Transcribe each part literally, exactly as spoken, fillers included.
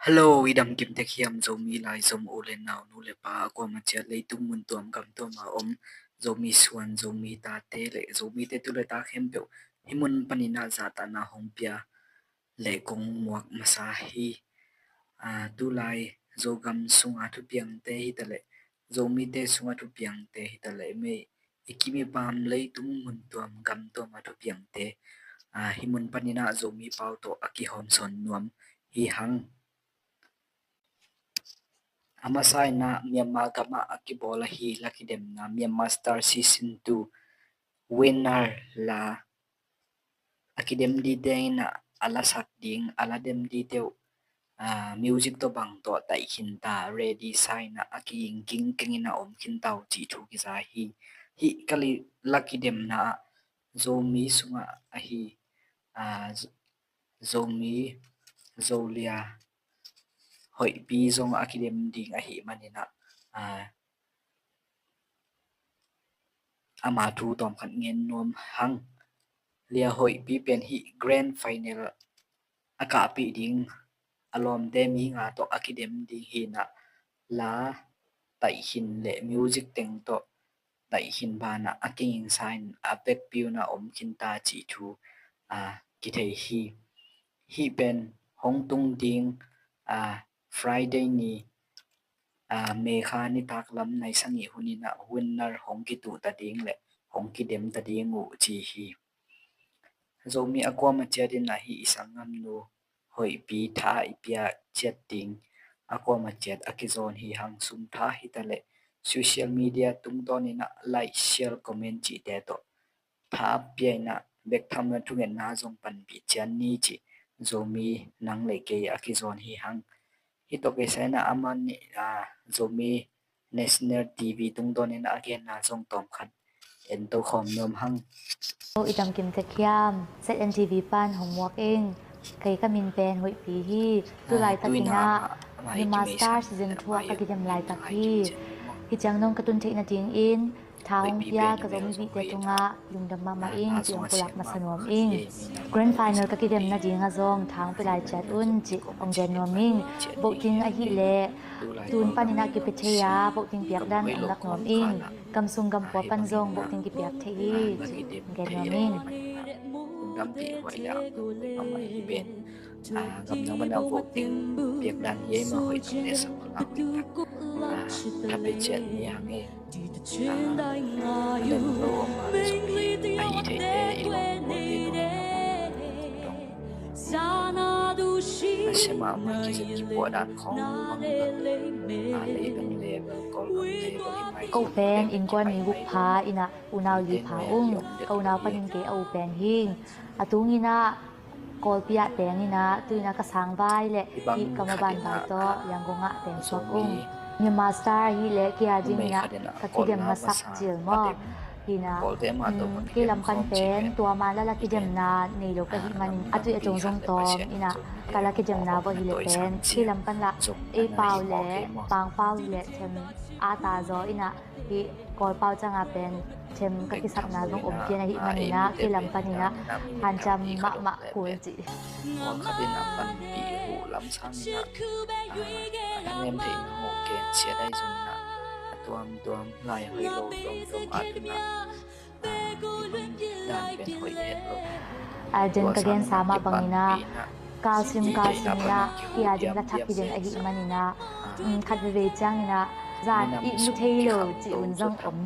Hello, i dam kim tek hiam? Zomi lai Zom u le nau, nu le pa, a kuamah ciat leitung mun tuam gam tuam a om Zomi suan, Zomi tate le Zomite tu le ta khempeuh hih mun panin ah zahtakna hong pia le kong muak masa hi. Aa, tulai Zogam sunga thupiangte hi ta le Zomite sunga thupiangte hi ta le mei i kim i pam leitung mun tuam gam tuam a thupiangte, aa, hih mun panin ah Zomi pau tawh a kihawmsawn nuam hi hang. A masa in ah Myanmar gamah a kibawl ahi la kidemna Myanmar Star Season two winner la a kidem dite in ah a la sak ding, a la dem dite uh, aa, music tawh bang tawh taih khin ta, ready sa in ah a kiging kengin a om khin ta uh cih thu kiza hi. Hih ka li-, la kidemna ah Zomi sungah ahi, aa, Z-, Zomi, Zolia, Hoihpi zong a kidem ding ahih manin ah, aa, ama thu tawmkhat ngen nuam hang. Lia Hoihpi pen hih grand final a kahpih ding a lawmte mi nga tawh a kidem ding hi in ah la taih khin le music teng tawh taih khin banah a kiging sa in a vekpi un a om khin ta cih thu, aa, kithei hi. Hih pen hong tung ding, aa, Friday ni, aa, May kha nitak lam nai sagih hun in ah winner hong kituh ta ding le hong kidem ta ding uh ci hi. Zomi a kuamah ciat in ah hih i sanggamnu Hoihpi tha i pia ciat ding a kuamah ciat a kizawn hi hang. Sum tha hi ta le social media tungtawn in ah like, share, comment cihte tawh tha pia in ah bek tham le thungetna zong panpih ciat ni cih Zomi nang le kei a kizawn hi hang. Hih tawh kei sa in ah amah nih, aa, Zomi National T V tungtawn in ah a genna zong tawmkhat en to khawm nuam hang. O, i dam kim tek hiam? Z N T V pan hong muak ing. Kei ka min pen Hoihpi hi. Tulaitak in ah Myanmar Star Season two ah ka kidem laitak hi. Hih ciang nong ka tun theih nadingin tha hong pia ka Zomi vihte tungah lungdam mahmah ing cih hong pulak masa nuam ing. Grand final ka kidem nadingah zong tha hong pia lai ciat un cih hong gen nuam ing. Voting ahih leh tun panin ah kipia thei a, voting piak dan hong lak nuam ing. Gamsung gampua pan zong voting kipiak thei hi cih hong gen nuam ing. Aa, gamdang mana voting piak dan hi ei mah hoih tak le sa mah la hoih tak. Aa, tha pia ciat ni hang ei. Aa, a lem lo om a le zong hi a hi theite i lawm vote dong dong. A sia mahmah kizep kipuah dan khawng bang bel. Aa, lei bang level, Kawlgam level hi mai. Ko pen innkuan mi guk pha in ah unau li pha ung. Ka unau panin kei a u pen hi ing. A tung in ah Kawlpi ah teng in ah, tu in ah ka sangvai le hih ka maban vai tawh Yangon ah teng suak ung. Myanmar Star ahih leh kei a ding in ah ka kidem masak cil maw. Hi in ah, mm, kei lam pan pen tua man la la kidemna nei lo ka hih manin a tui a tong zong tawm in ah ka la kidemna vawh hi leh pen kei lam pan la ei pau le pang pau hi leh them a ta zaw in ah hih Kawl pau ciang a pen them ka kisapna zong om pian ahih manin ah kei lam panin ah hanciam mahmah kul cih. Kawl khat in ah panpih uh lam sang in ah, ah, a thanem theihna uh gensiat ahi zongin ah a tuamtuam lai hoih lo tuamtuam a tun ah, ah, i bang dan pen hoih het lo. A den ka gensa mah bangin ah kalsim kalsim in ah kei a ding la thak hi den ahih manin ah, mm, khat veve ciangin ah zan i mu thei lo cih hun zong om.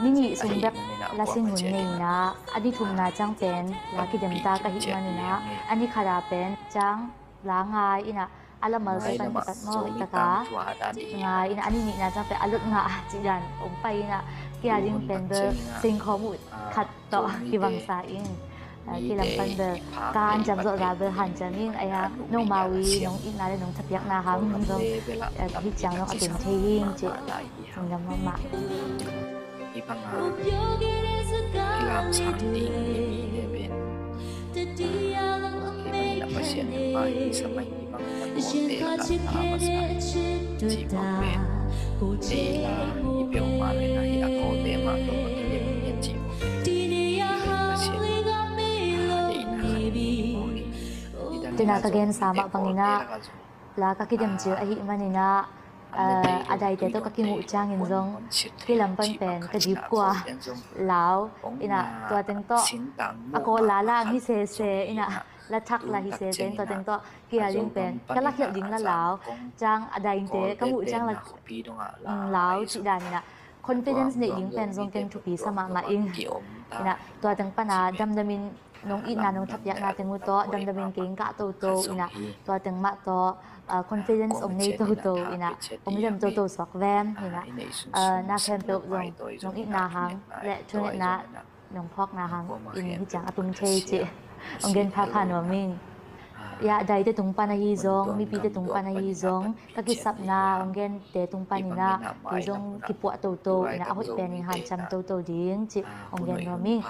Ni nih sung bek la sin hun nei in ah a ni thumna ciang pen la kidem ta ka hih manin ah a ni khat a pen ciang la ngai in ah a la mal pai pan kipat maw hoih tak a ngai in ah a ni nihna ciang pen a lot ngah cih dan om pai in ah kei a ding pen bel singkhawm uh khat tawh kibangsa ing. Kei lam pan bel ka hanciam zawh za bel hanciam ing, ahi hang nongmau i nong itna le nong thapiakna hang zong hih ciang zong a tun thei ing cih lungdam mahmah. Hih banga kilamsang ding i mite pen hih bangin a Pasian in a pai hi sa mai. Hih bangin a kawlte lakah a masa cih bang pen ei la i peuhmah le na hih a kawlte mah tawh a kidem hi a cih bang pen Pasian in a deihna khat hi maw hi. Tena ka gensa mah bangin ah La ka kidem cil ahih manin ah, a daite tawh ka kimuh ciangin zong kei lam pan pen ka jipkua lau in ah, tua teng tawh a kawl la la hi sese in ah, la thak la hi sese in, tua teng tawh kei a ding pen ka lakhiat ding la lau, ciang a daite ka muh ciang la lau cih dan in ah, confidence neih ding pen zong ken thupi sa mahmah ing. In ah tua teng pan ah damdamin nong itna nong thapiakna teng uh tawh damdamin kei in kah toto in ah, tua teng mah tawh confidence ong nei toto in ah, ong lem toto suak vem in ah, na khempeuh zong nong itna hang le thungetna nong phawkna hang in hi ciang a tung thei cih ong gen phapha nuam ing. Ya, daite tung pan ahi zong, mipite tung pan ahi zong, ka kisapna ong gente tung pan in ah kei zong kipuah toto in ah, a hoih penin hanciam toto ding cih ong gen nuam ing.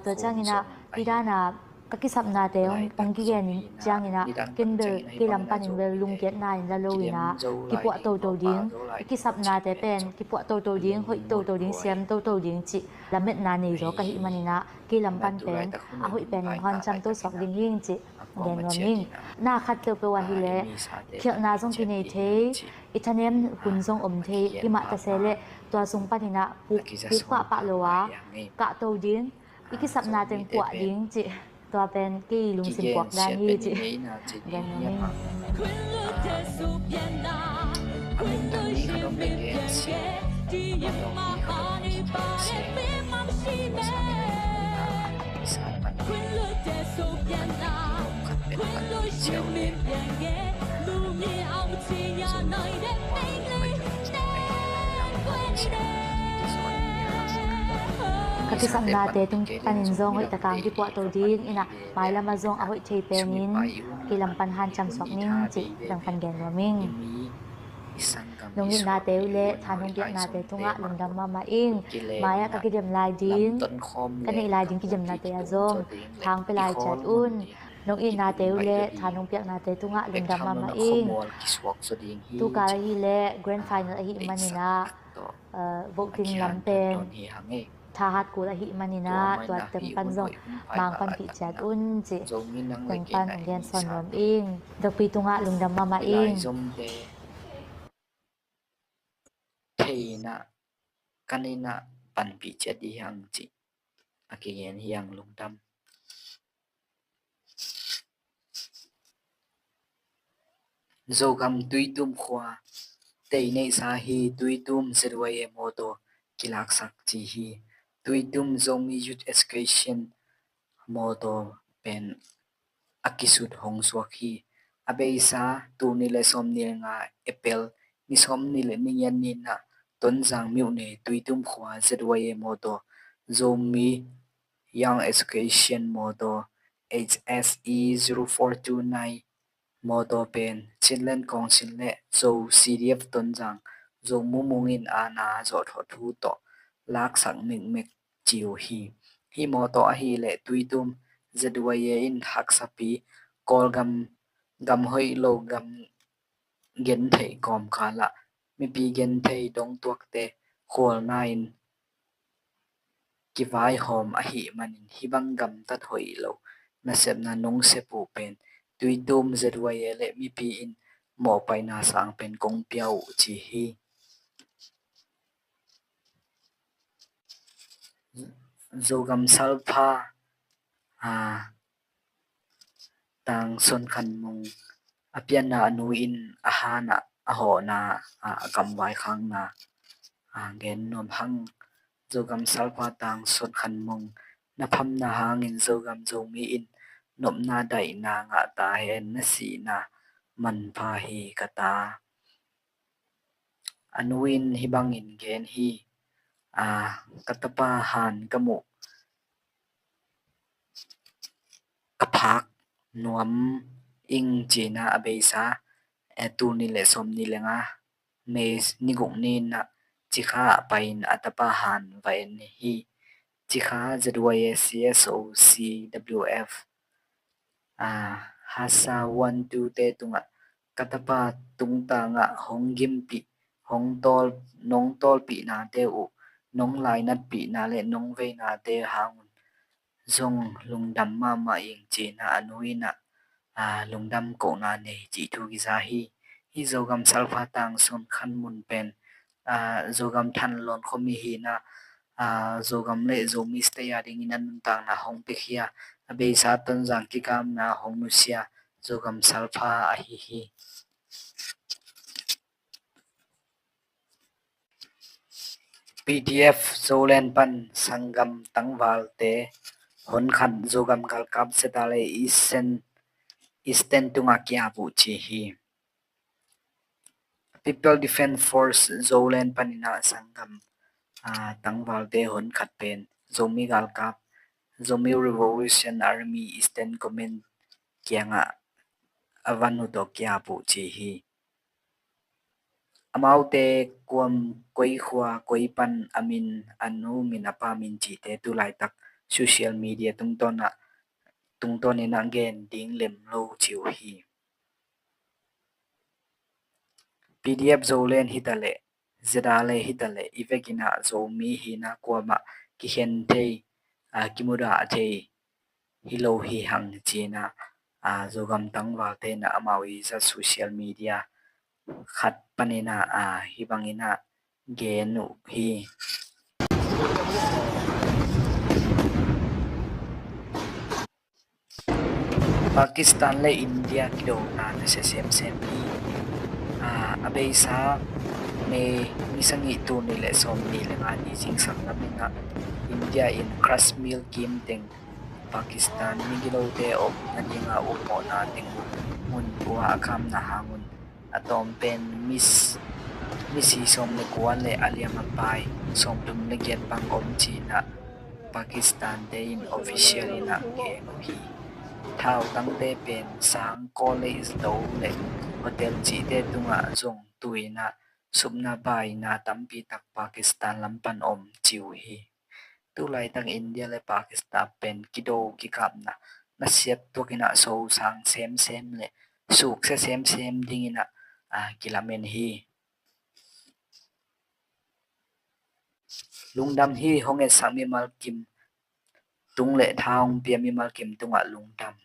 Tua ciangin ah hih dan ah ka kisapnate ong kigen ciangin ah ken bel kei lam panin bel lungkiatna in la lo in ah, kipuah toto ding, i kisapnate pen kipuah toto ding, hoih toto ding, siam toto ding cih lametna nei zaw ka hih manin ah kei lam pan pen a hoih penin hanciam to suak ding hing cih gen nuam ing. Na khat peuhpeuh ahi leh khialhna zong kinei thei, i thanem hun zong om thei, i mah tase leh tua sung pan in ah puk pahpah lo a, kah to ding, i kisapna teng puah ding cih, tua pen kei lungsim puak dan hi cih gen nuam ing. Ka kisapnate tung panin zong hoih takin kipuah to ding in ah, mailam ah zong a hoih thei penin kei lam pan hanciam suak ning cih dang pan gen nuam ing. Nong itnate uh le tha nong piaknate tungah lungdam mahmah ing. Mai ah ka kidem lai ding, ka neih lai ding kidemnate ah zong thang pia lai ciat un. Nong itnate uh le tha nong piaknate tungah lungdam mahmah ing. Tukal ahi leh grand final ahih manin ah, voting lam pen thahat kul ahih manin ah, tua teng pan zong mang panpih ciat un cih teng pan ong gen sawn nuam ing. Dokpi tungah lungdam mahmah ing. Thei in ah, kan in ah panpih ciat dih hang cih a kigen hi hang, lungdam. Zogam Tuitum khua tei neihsa hi. Tuitum Z Y A mawtaw kilaksak ci hi. Tuitum Zomi Youth Association mawtaw pen a kisut hong suak hi. A beisa tul nih le sawmnih le nga April ni sawmnih le nih ni-in ah Tonzang myone Tuitum khua Z Y A mawtaw, Zomi Young Association mawtaw, H S E zero four two nine mawtaw pen Chinland Council le Zo C D F Tonzang, Zo Mumung in a na zawh thawh thu tawh laksak mekmek ci uh hi. Hih mawtaw ahih leh Tuitum Z Y A in haksapi Kawlgam, gam hoih lo gam gentheih kawmkal ah mipi genthei dongtuakte khualna in kivaihawm ahih manin hih bang gamtat hoih lo nasepna nong sep uh pen Tuitum Z Y A le mipi in mawhpaihna sang pen kong pia uh ci hi. Zogam Salpha, a, Tang Son Khan Mung a pianna a nu in a han ah a hawhna, a, a kam vaikhakna, a, gen nuam hang. Zogam Salpha Tang Son Khan Mung na phamna hangin Zogam Zomi in nopna daihna ngah ta hen, na sihna manpha hi ka ta. A nu in hih bangin gen hi. A, ka tapa han ka muh ka phak nuam ing, ci-in a beisa, e, tul nih le sawmnih le nga May ni guk ni-in ah Cikha ah pai-in a tapa han va en hi. Cikha Z Y A C S O C W F, a, Hasa one two te tungah ka tapa tungtangah hong gimpih, hong tawl, nong tawlpihnate uh, nong lainatpihna le nong veinate hangun zong lungdam mahmah ing, ci-in a nu in ah aa, lungdam kohna nei cih thu kiza hi. Hih Zogam Salpha Tangsun khan mun pen, aa, Zogam Thanlon khuami hi-in ah, aa, Zogam le Zomi State a dingin a nuntakna hong piakhia, a beisa Tonzang kikapna hong nusia Zogam Salpha ahi hi. PDF Zoland pan sanggam tangvalte honkhat Zogam galkap ZRA Eastern, Eastern tungah ki-ap uh ci hi. People Defense Force Zoland panin ah sanggam, aa, tangvalte honkhat pen Zomi galkap, Zomi Revolution Army Eastern Command kiangah a van uh tawh ki-ap uh ci hi. Amaute kuam, koi khua, koi pan, a min, a nu min, a pa min cihte tu laitak social media tungtawn ah, tungtawnin ah gen ding lem lo ci uh hi. PDF Zoland hitaleh, ZRA hitaleh, i vekin ah Zomi hi-in ah kuamah kikhen thei, aa, kimudah thei hi lo hi hang ci-in ah, aa, Zogam tangvalte in ah amau i zat social media khat panin ah, aa, hih bangin ah gen uh hi. Pakistan le India kidona nasia semsem hi. Aa, a beisa May ni sagih, tul nih le sawmnih le nga ni zingsang lamin ah India in Kashmir kim teng Pakistan migilote om nadinga ummawhna teng uh mun kua a kapna hangun a tawm pen mis-, misi sawm le kua le a liam a pai sawmthum le giat bang om ci-in ah Pakistan-te in official in ah gen uh hi. Thautangte pen sang, college, to le hotel cihte tungah zong tu-in ah supna baina tampi tak Pakistan lam pan om ci uh hi. Tu laitak India le Pakistan pen kido kikapna nasiat tuakin ah sosang semsem le suksia semsem dingin ah, aa, kilamen hi. Lungdam hi. Hong etsak mimal kim tung le tha hong pia mimal kim tungah lungdam.